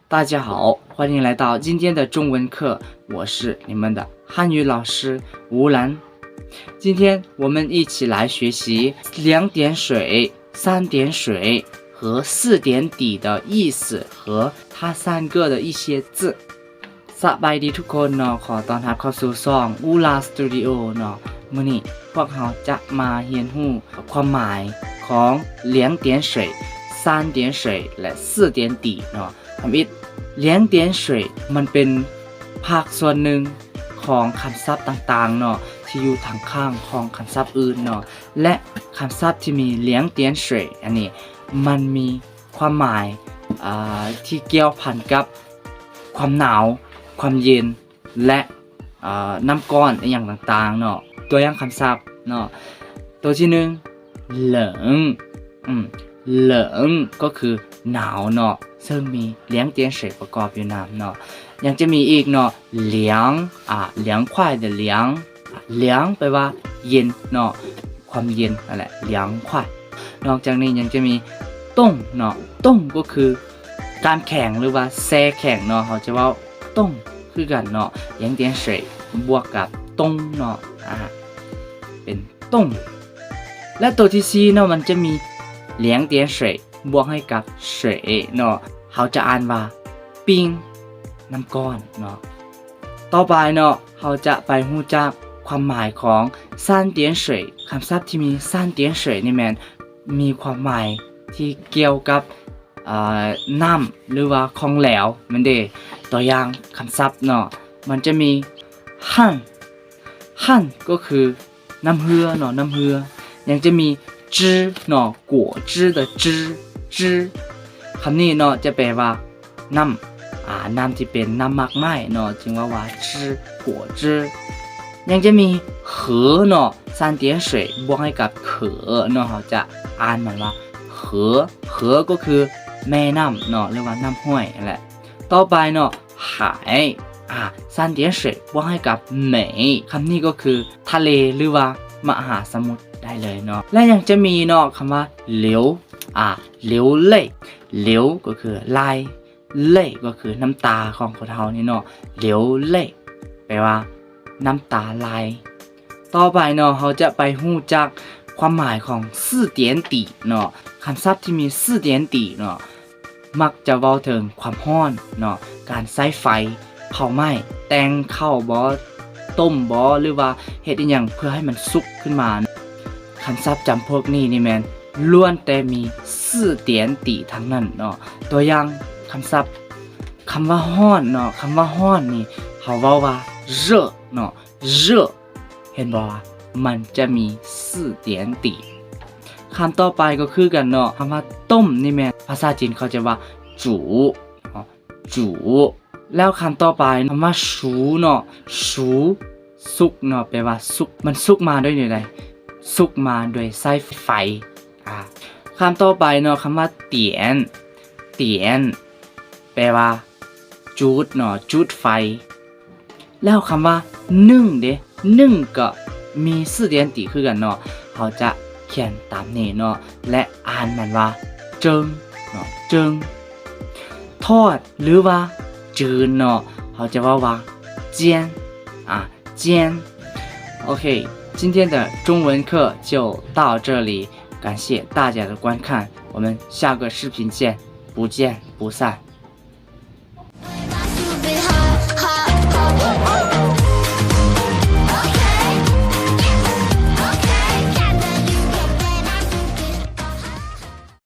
大家好，欢迎来到今天的中文课，我是你们的汉语老师吴兰。今天我们一起来学习两点水、三点水和四点底的意思和它三个的一些字。 ສະບາຍດີທຸກຄົນເນາະ, ຂໍຕ້ອນຮັບເຂົ້າສູ່ຊ່ອງອູລາສະຕູດິໂອເນາະ. ມື້ນີ້ພວກເຮົາຈະມາຮຽນຮູ້ຄວາມໝາຍຂອງ两点水、三点水 ແລະ 四点底ເນາະ. ທຳອິດ 两点水 ມັນເປັນພາກສ່ວນໜຶ່ງຂອງຄຳສັບຕ່າງໆເນາະ ທີ່ຢູ່ທາງຂ້າງຂອງຄຳສັບອື່ນເນາະ ແລະ ຄຳສັບທີ່ມີ两点水 ອັນນີ້ ມັນມີຄວາມໝາຍ ອ່າ ທີ່ກ່ຽວພັນກັບຄວາມໜາວ, ຄວາມເຢັນ ແລະ ອ່າ ນ້ຳກ້ອນອີ່ຫຍັງຕ່າງໆເນາະ. ຕົວຢ່າງຄຳສັບເນາະ, ຕົວທີໜຶ່ງ 冷 ອືມ 冷 ກໍຄືໜາວເນາະ ເຊິ່ງມີ两点水ປະກອບຢູ່ນຳເນາະ. ຍັງຈະມີອີກເນາະ 凉 ອ່າ 凉快的凉 凉 ແປວ່າເຢັນເນາະ ຄວາມເຢັນນັ້ນແຫຼະ 凉快. ນອກຈາກນີ້ຍັງຈະມີ冻ເນາະ, 冻ກໍຄື ການແຂງ ຫຼືວ່າແຊ່ແຂງເນາະ, ເຮົາຈະເວົ້າ冻ຄືກັນເນາະ 两点水 ບວກກັບ冻ເນາະ ອ່າ ເປັນ 冻. ແລະ ໂຕທີສີ່ເນາະ ມັນຈະມີ两点水 ບວກໃຫ້ກັບ水ເນາະ, ເຮົາຈະອ່ານວ່າປິງ ນ້ຳກ້ອນເນາະ. ຕໍ່ໄປເນາະ ເຮົາຈະໄປຮູ້ຈັກຄວາມໝາຍຂອງ三点水. ຄຳສັບທີ່ມີ三点水ນີ້ແມ່ນມີຄວາມໝາຍທີ່ກ່ຽວກັບ ອ່າ ນ້ຳ ຫຼືວ່າຂອງແຫຼວແມ່ນເດ. ຕົວຢ່າງຄຳສັບເນາະ ມັນຈະມີ 汗 汗 ກໍຄືນ້ຳເຫື່ອເນາະ ນ້ຳເຫື່ອ. ຍັງຈະມີ 汁 ເນາະ 果汁的汁 汁 ຄຳນີ້ເນາະ ຈະແປວ່ານ້ຳ ອ່າ ນ້ຳທີ່ເປັນນ້ຳໝາກໄມ້ເນາະ ຈຶ່ງເວົ້າວ່າ 汁 果汁. ຍັງຈະມີ 河 ເນາະ 三点水 ບວກໃຫ້ກັບ 河 ເນາະ ເຮົາຈະອ່ານມັນວ່າ 河 河 ກໍຄືແມ່ນ້ຳເນາະ ຫຼືວ່ານ້ຳຫ້ວຍນັ້ນແຫຼະ. ຕໍ່ໄປເນາະ 海 ອ່າ 三点水 ບວກໃຫ້ກັບ 美 ຄຳນີ້ກໍຄືທະເລ ຫຼືວ່າມະຫາສະໝຸດໄດ້ເລີຍເນາະ. ແລະ ຍັງຈະມີເນາະ ຄຳວ່າ 流 ອ່າ 流泪 流 ກໍຄືໄຫຼ 泪 ກໍຄືນ້ຳຕາຂອງຄົນເຮົານີ້ເນາະ 流泪 ແປວ່ານ້ຳຕາໄຫຼ. ຕໍ່ໄປເນາະ ເຮົາຈະໄປຮູ້ຈັກຄວາມໝາຍຂອງ四点底ເນາະ. ຄຳສັບທີ່ມີ四点底ເນາະ ມັກຈະເວົ້າເຖິງຄວາມຮ້ອນເນາະ ການໃຊ້ໄຟເຜົາໄໝ້ ແຕ່ງເຂົ້າບໍ ຕົ້ມບໍ ຫຼືວ່າເຮັດອີ່ຫຍັງເພື່ອໃຫ້ມັນສຸກຂຶ້ນມາ. ຄຳສັບຈຳພວກນີ້ນີ້ແມ່ນລ້ວນແຕ່ມີ四点底ທັງນັ້ນເນາະ. ຕົວຢ່າງຄຳສັບ ຄຳວ່າຮ້ອນເນາະ, ຄຳວ່າຮ້ອນນີ້ເຮົາເວົ້າວ່າ 热 ເນາະ 热 ເຫັນບໍ່ວ່າມັນຈະມີ四点底. ຄຳຕໍ່ໄປກໍຄືກັນເນາະ, ຄຳວ່າຕົ້ມນີ້ແມ່ນພາສາຈີນເຂົາຈະວ່າ 煮 ເນາະ 煮. ແລ້ວຄຳຕໍ່ໄປ ຄຳວ່າ 熟 ເນາະ, 熟 ສຸກເນາະ ແປວ່າສຸກ. ມັນສຸກມາດ້ວຍແນວໃດ? ສຸກມາໂດຍໃຊ້ໄຟ. ອ່າ ຄຳຕໍ່ໄປເນາະ, ຄຳວ່າ 点 点 ແປວ່າ ຈູດເນາະ, ຈູດໄຟ. ແລ້ວຄຳວ່າ ໜຶ້ງ ເດ, ໜຶ້ງ ກໍມີ四点底ຄືກັນເນາະ, ເຮົາຈະຂຽນຕາມນີ້ເນາະ ແລະ ອ່ານມັນວ່າ 蒸 ເນາະ, 蒸. ທອດ ຫຼືວ່າ ຈືນ ເນາະ, ເຮົາຈະເວົ້າວ່າ 煎 ອ່າ 煎. โอเค, 今天的中文课就到这里, 感谢大家的观看, 我们下个视频见, 不见不散.